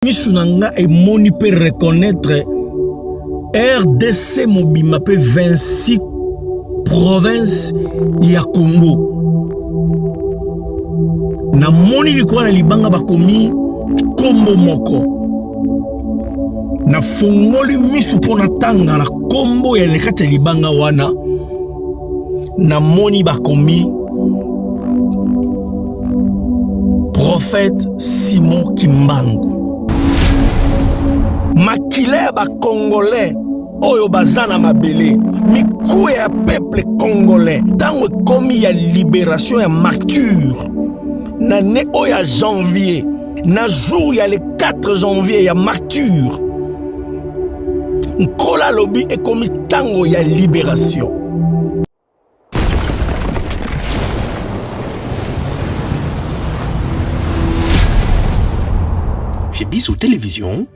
Misu na nga emoni pe reconnaître RDC mobimba pe 26 province ya Congo. Namoni likolo na libanga bakomi kombo moko. Nafongoli misu mpo natanga na kombo ya kati ya libanga wana. Namoni bakomi prophète Simon Kimbangu. Makila ya ba congolais oyo baza na mabele, mikuwa ya peuple congolais ntango ekomi ya liberation ya martyre na ne oyo ya janvier na jour ya le 4 janvier ya martyre Nkolo alobi ekomi ntango ya liberation. Chez Biso Télévision,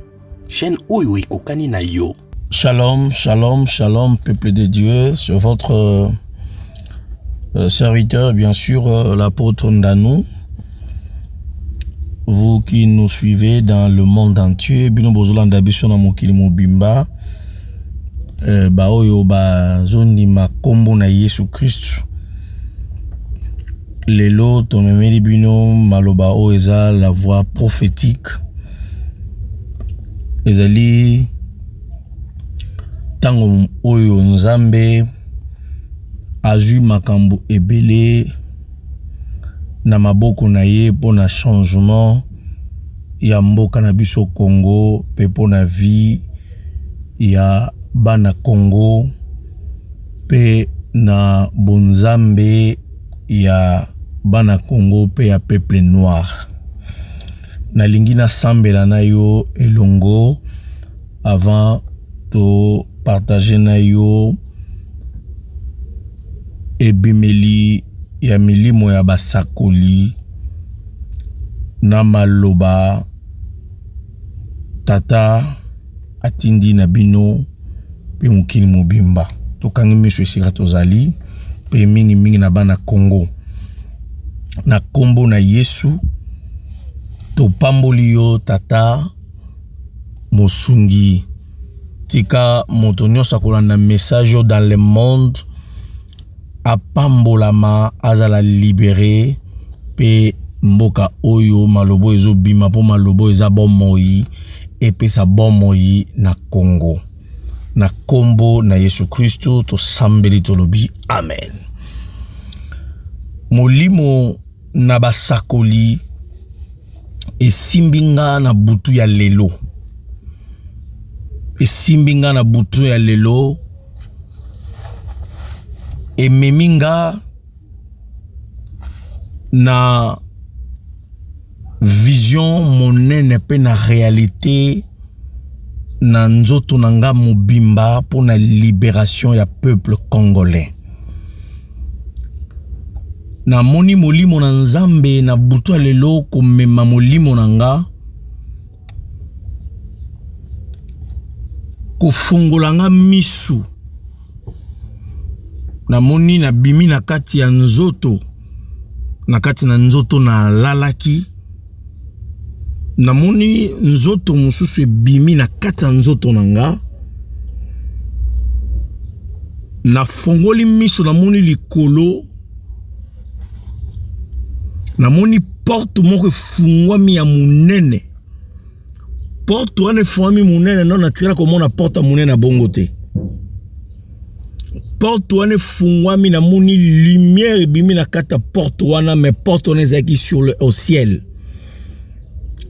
chaîne oyo ekokani na yo. Shalom, shalom, shalom, peuple de Dieu, sur votre euh, serviteur, bien sûr, euh, l'apôtre Ndanou. Vous qui nous suivez dans le monde entier, bino bozolanda biso na mokili mobimba, euh, baoyo bazondima kombo na Yesu Kristu. Lelo tomemeli bino maloba oyo eza la voix prophétique. Ezali ntango oyo Nzambe azwi makambo ebele na maboko na ye mpo na changement ya mboka na biso Congo mpe mpo na vie ya bana Congo mpe na bonzambe ya bana Congo mpe ya peuple noir. Nalingi nasambela na yo elongo avant to partager na yo ebimeli ya milimo ya basakoli na maloba tata atindi na bino mpe mokili mobimba. Tokangi miso esika tozali mpe mingi mingi na bana Congo. Na kombo na Yesu topamboli yo tata mosungi. Tika moto nyonso akolanda message oyo dans le monde apambolama, azala libere mpe mboka oyo malobo ezobima mpo malobo eza bomoi epesa bomoi na Congo. Na kombo na Yesu Kristo tosambeli tolobi amen. Molimo na basakoli esimbi nga na butu ya lelo, esimbi nga na butu ya lelo, ememi nga na vision monene mpe na realite na nzoto na nga mobimba mpo na liberation ya peuple congolais. Namoni molimo na Nzambe na butu ya lelo komema molimo na nga kofongola nga misu. Namoni nabimi na kati ya nzoto, na kati na nzoto nalalaki, namoni nzoto mosusu ebimi na kati ya nzoto na nga. Nafongoli miso namoni likolo, namoni porte moko efungwami ya monene. Porte wana efungwami monene, no natikala komona porte ya monene ya bongo te. Porte wana efungwami, namoni lumière ebimi na kati ya porte wana, mais porte wana ezalaki sur le au ciel,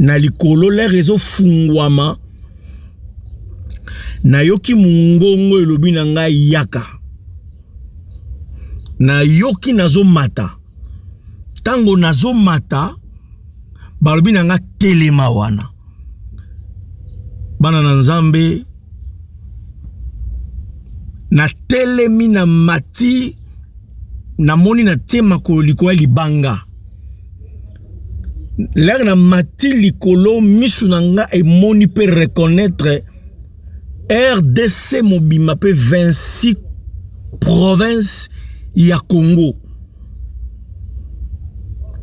na likolo. L'air ezofungwama, nayoki mongongo elobi na ngai yaka. Nayoki nazomata, ntango nazomata balobi na nga telema wana. Bana na Nzambe, natelemi na mati, namoni natie makolo likolo ya libanga. Lere na mati likolo, misu na nga emoni mpe reconnaître RDC mobimba mpe 26 province ya Congo.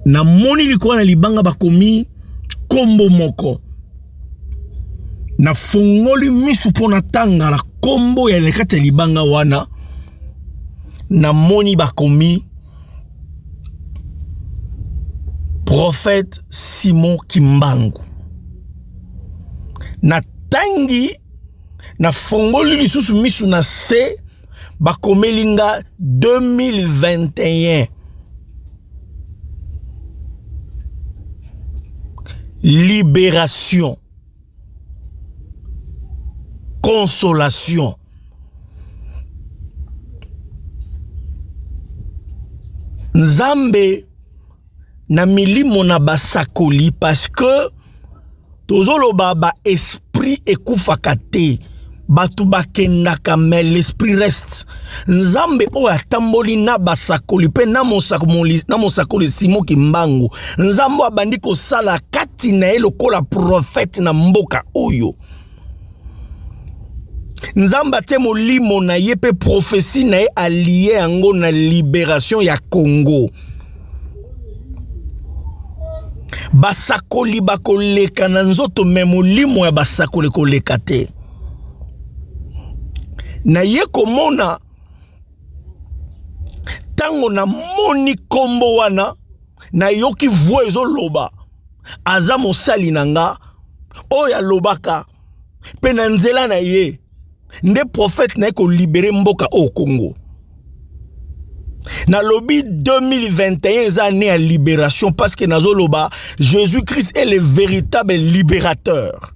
Namoni likolo na libanga bakomi kombo moko. Nafongoli misu mpo natanga na kombo ya na kati ya libanga wana, namoni bakomi prophète Simon Kimbangu. Natangi, nafongoli lisusu misu na se, bakomeli nga 2021 liberation consolation. Nzambe na milimo na basakoli, parce que tozoloba ba esprit ekufaka te, bato bakendaka mais l'esprit reste. Nzambe oyo atamboli na basakoli mpe na mosakoli Simon Kimbangu, Nzambe oyo abandi kosala kati na ye lokola prophète na mboka oyo, Nzambe atie molimo na ye mpe prophetie na ye alie yango na liberation ya Congo. Basakoli bakoleka na nzoto me molimo ya basakoli koleka te. Naye komona ntango namoni kombo wana, nayoki voix ezoloba aza mosali na nga oyo alobaka mpe na nzela na ye nde prophète na ye kolibere mboka oyo Congo. Nalobi 2021 eza année ya libération parce que nazoloba Jésus-Christ est le véritable libérateur.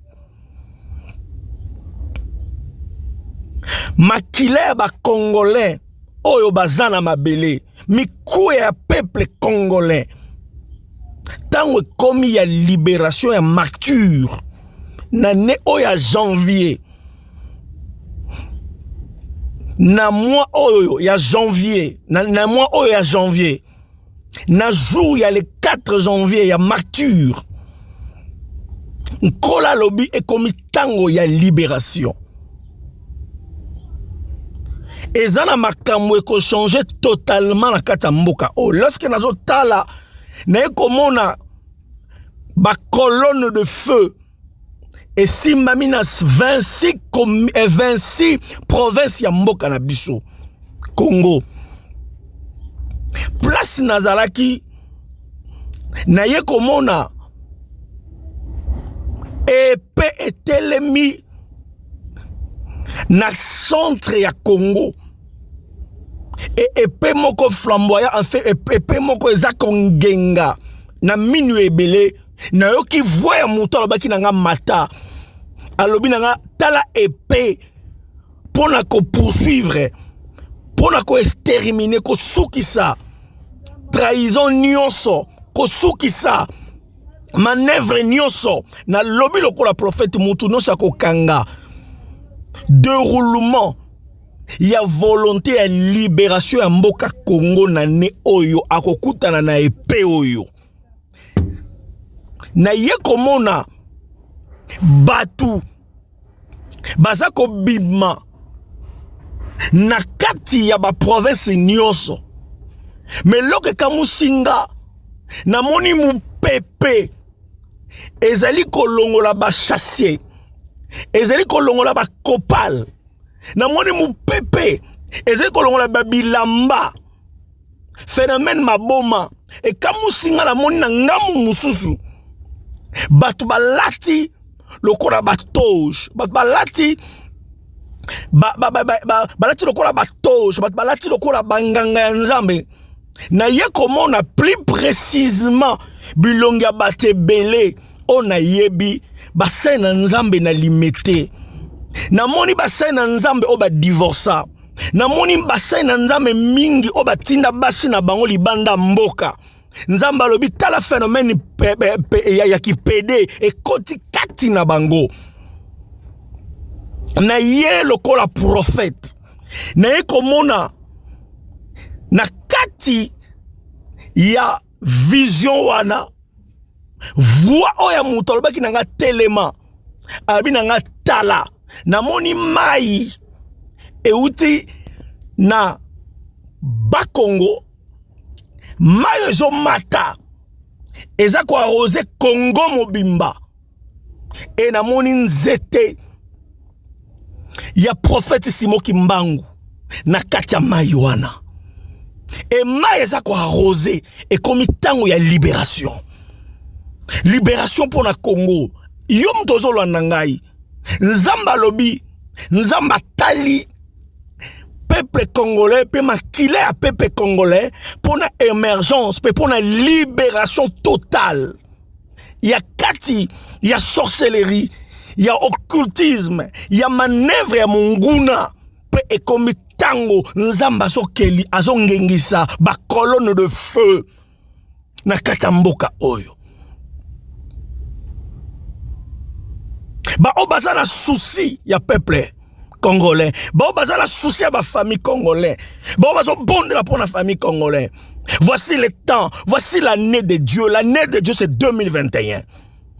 Makila ya ba Congolais oyo baza na mabele, mikuwa ya peuple congolais, ntango ekomi ya libération ya martyr na ne oyo ya janvier, na mois oyo ya janvier, na mois oyo ya janvier, na jour ya le 4 janvier ya martyr, Nkolo alobi ekomi ntango ya libération. Eza na makambo ekochange totalement na kati ya mboka oyo. Lorsque nazotala, naye komona ba colonne de feu esimbami na 26 province ya mboka na biso Congo. Place nazalaki, naye komona epe etelemi na centre ya Congo, e epe moko flamboyant, en fait epe moko eza kongenga na minu ebele. Nayoki voix ya moto alobaki na nga mata, alobi na nga tala epe mpona kopoursuivre, mpona koextermine, kosukisa trahison nyonso, kosukisa manœuvre nyonso. Nalobi lokola prophète, motu nyonso akokanga déroulement ya volonté ya libération ya mboka Congo na ne oyo akokutana na epe oyo. Naye komona bato baza kobima na kati ya baprovince nyonso, me eloko ekamusi nga, namoni mopepe ezali kolongola bachassier, ezali kolongola bakopale, namoni mopepe ezali kolongola babilamba. Phénomène maboma ekamusi nga. Namoni na ngambu mosusu bato balati lokola batoge, bato balati balati lokola batoge, bato balati lokola banganga ya Nzambe. Naye komona plus précisément bilongi ya bato ebele oyo nayebi basali na Nzambe na Limete. Namoni basali na Nzambe oyo badivorsa, namoni basali na Nzambe mingi oyo batinda basi na bango libanda mboka. Nzambe alobi tala phénomène ya kipede ekoti kati na bango. Na ye lokola prophète, naye komona na kati ya vision wana voix oyo ya moto alobaki na nga telema, alobi na nga tala, namoni mai euti na Bakongo, mai ezomata, eza koarose Congo mobimba. E namoni nzete ya prophète Simon Kimbangu na kati ya mai wana. E mai eza ko arroser, ekomi ntango ya liberation. Liberation mpo na Congo. Yo moto ozolanda ngai, Nzambe alobi, Nzambe atali peuple congolais mpe makila ya peuple congolais mpo na émergence mpe mpo na libération totale ya kati ya sorcellerie, ya occultisme, ya manœuvre ya monguna. Mpe ekomi ntango Nzambe azokeli, azongengisa bacolonne de feu na kati ya mboka oyo. Baoyo baza na souci ya peuple congolais, baoyo baza na souci ya bafamille congolais, baoyo bazobondela mpo na famille congolais, voici le temps, voici l'année de Dieu. L'année de Dieu, c'est 2021,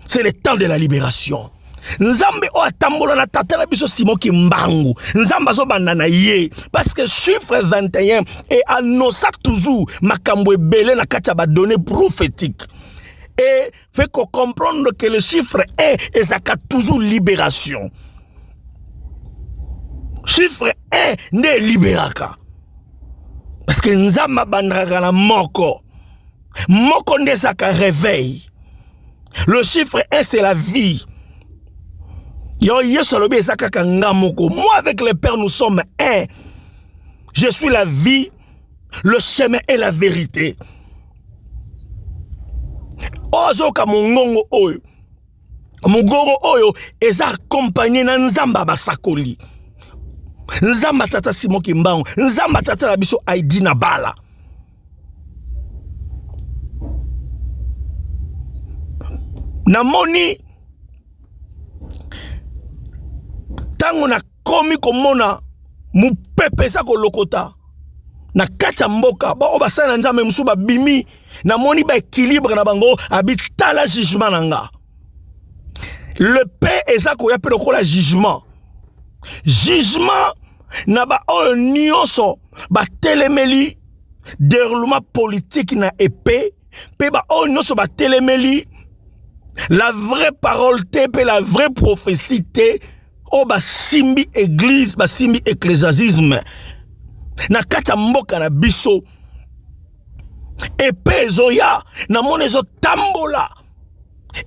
c'est le temps de la libération. Nzambe oyo atambola na tata na biso Simon Kimbangu, Nzambe azobanda na ye, parce que chiffre 21 e annonça toujours makambo ebele na kati ya badonnées prophétiques et fait qu'on comprendre que le chiffre 1 ezalaka toujours libération. Chiffre 1 nde eliberaka, parce que Nzambe abandaka na moko moko nde ezalaka réveil. Le chiffre 1, c'est la vie. Yo Yesu alobi eza kaka nga moko, moi avec le Père, nous sommes un. Je suis la vie, le chemin et la vérité. Ozoka mongongo oyo, mongongo oyo eza accompagné na Nzambe ya basakoli, Nzambe tata Simon Kimbangu, Nzambe tata na biso Aidi na bala. Namoni ntango nakomi komona mopepe eza kolokota na kati ya mboka, baoyo basali na Nzambe mosusu babimi, namoni baéquilibre na bango. Abi tala jugement na nga, le paix eza koya mpe lokola jugement, jugement na baoyo nyonso batelemeli déroulement politique na épée, mpe baoyo nyonso batelemeli la vraie parole te mpe la vraie prophétie te, oyo basimbi église, basimbi ecclésiasme na kati ya mboka na biso. Epe ezoya, namoni ezotambola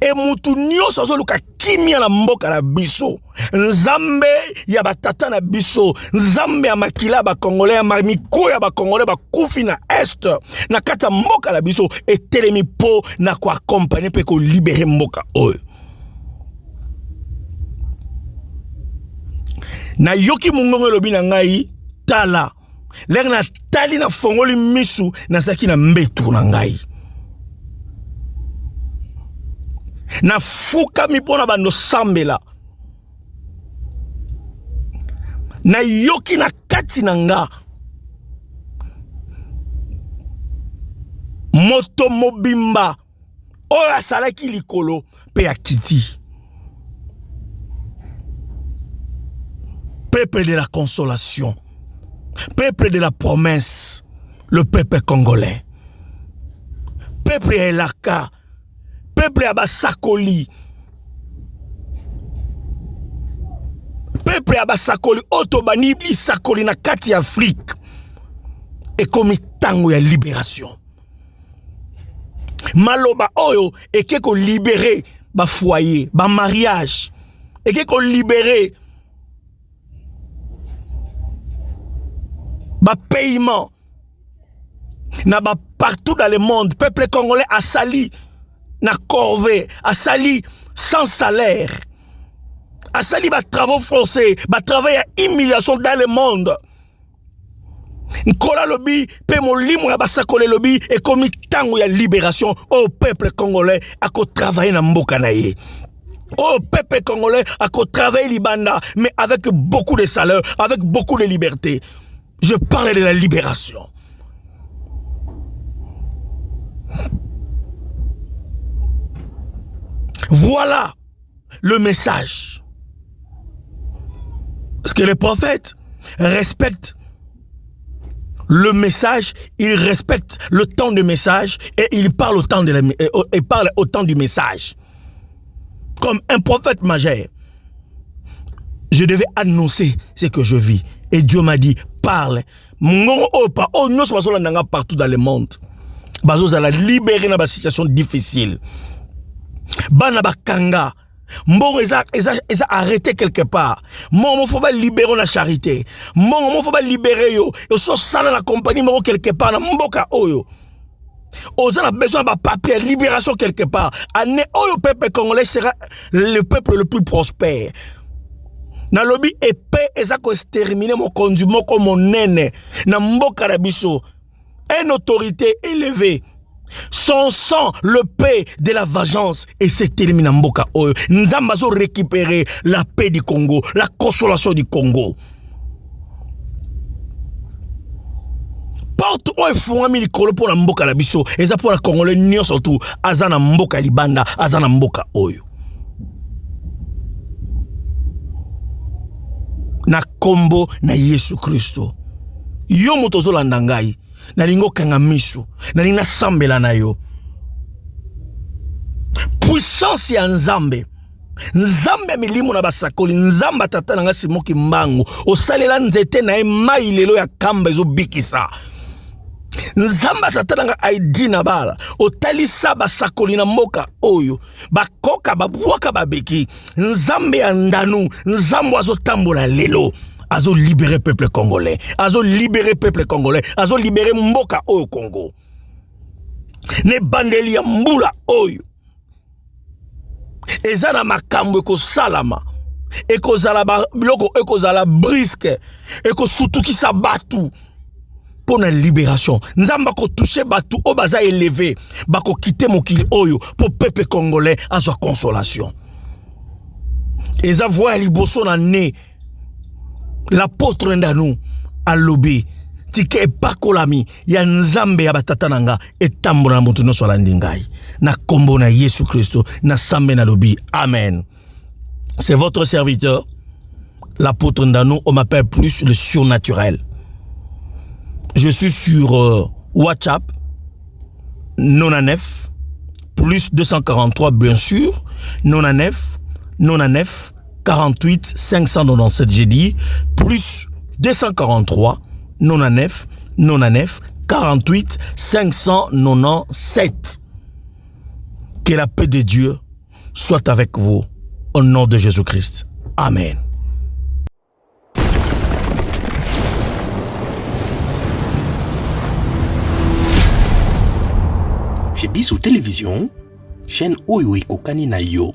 e mutu nyonso azoluka kimia na mboka na biso. Nzambe ya batata na biso, Nzambe ya makila ya bakongolais, ya miko ya bakongolais bakufi na Est, na kati ya mboka na biso, etelemi mpo na koaccompagner mpe kolibérer mboka oyo. Nayoki mongongo elobi na ngai: tala. Lere natali, nafongoli misu, nazalaki na mbetu na ngai, nafukami mpo na bando sambela. Nayoki na kati na nga moto mobimba oyo asalaki likolo mpe akiti. Peuple de la consolation, peuple de la promesse, le peuple congolais, peuple ya elaka, peuple ya basakoli, peuple ya basakoli oyo tobandi lisakoli na kati ya Afrique, ekomi ntango ya libération. Maloba oyo eke kolibérer bafoyer, bamariage, eke kolibérer bapaiement na ba partout dans le monde. Peuple congolais asali na corvée, asali sans salaire, asali batravaux forcés, batravaux ya humiliation dans le monde. Nkolo alobi mpe molimo ya basakoli elobi: ekomi ntango ya libération oyo peuple congolais akotravailler na mboka na ye, oyo peuple congolais akotravailler libanda, mais avec beaucoup de salaire, avec beaucoup de liberté. Je parle de la libération. Voilà le message, parce que les prophètes respectent le message, il respecte le temps de message et il parle au temps, de la, et parle au temps du message. Comme un prophète majeur, je devais annoncer ce que je vis. Et Dieu m'a dit, parle. Mongongo oyo pa oyo nyonso bazolanda nga partout dans le monde, bazozala libéré na basituation difficile. Bana bakanga mbongo eza, eza, eza arrêté quelque part. Mbongo mofo balibere na charité, mbongo mofo balibere yo, ososala na compagnie moko quelque part na mboka oyo, oza na besoin ya bapapier ya libération quelque part. Année oyo, peuple congolais sera le peuple le plus prospère. Nalobi epe eza koextermine mokonzi moko monene na mboka na biso, une autorité élevée. Son sang, le paix de la vengeance, esetelemi na mboka oyo. Nzambe azo récupérer la paix du Congo, la consolation du Congo. Porte oyo efungwami likolo mpo na mboka na biso eza mpo na congolais nyonso tu, aza na mboka libanda, aza na mboka oyo. Na kombo na Yesu Kristo, yo moto ozolanda ngai, nalingi okanga miso, nalingi nasambela na yo. Puissance ya Nzambe, Nzambe ya milimo na basakoli, Nzambe ya tata na ngai Simo Kimbangu, osalela nzete na ye mai lelo ya kamba ezobikisa. Nzambe ya tata na ngai Aidi na bala, otalisa basakoli na mboka oyo bakoka babwaka babeki. Nzambe ya ndanu, Nzambe azotambola lelo, azolibere peuple congolais, azolibere peuple congolais, azolibere mboka oyo Congo. Na ebandeli ya mbula oyo eza na makambo ekosalama, ekozala biloko ekozala briske, ekosutukisa bato mpo na libération. Nzambe akotouche bato oyo baza eleve, bakokite mokili oyo mpo peuple congolais azwa consolation. Eza voi ya liboso na ne l'apôtre Ndanu alobi, tika epakolami ya Nzambe ya batata na nga etambola na moto nyonso alandi ngai. Na kombo na Yesu Kristo nasambe, nalobi amen. C'est votre serviteur, l'apôtre Ndanu. On m'appelle plus le surnaturel. Je suis sur WhatsApp 99 plus 243, bien sûr, 99 99 48 597. J'ai dit plus 243 99 99 48 597. Que la paix de Dieu soit avec vous au nom de Jésus-Christ. Amen. Chez Biso Télévision, chaîne oyo ekokani na yo.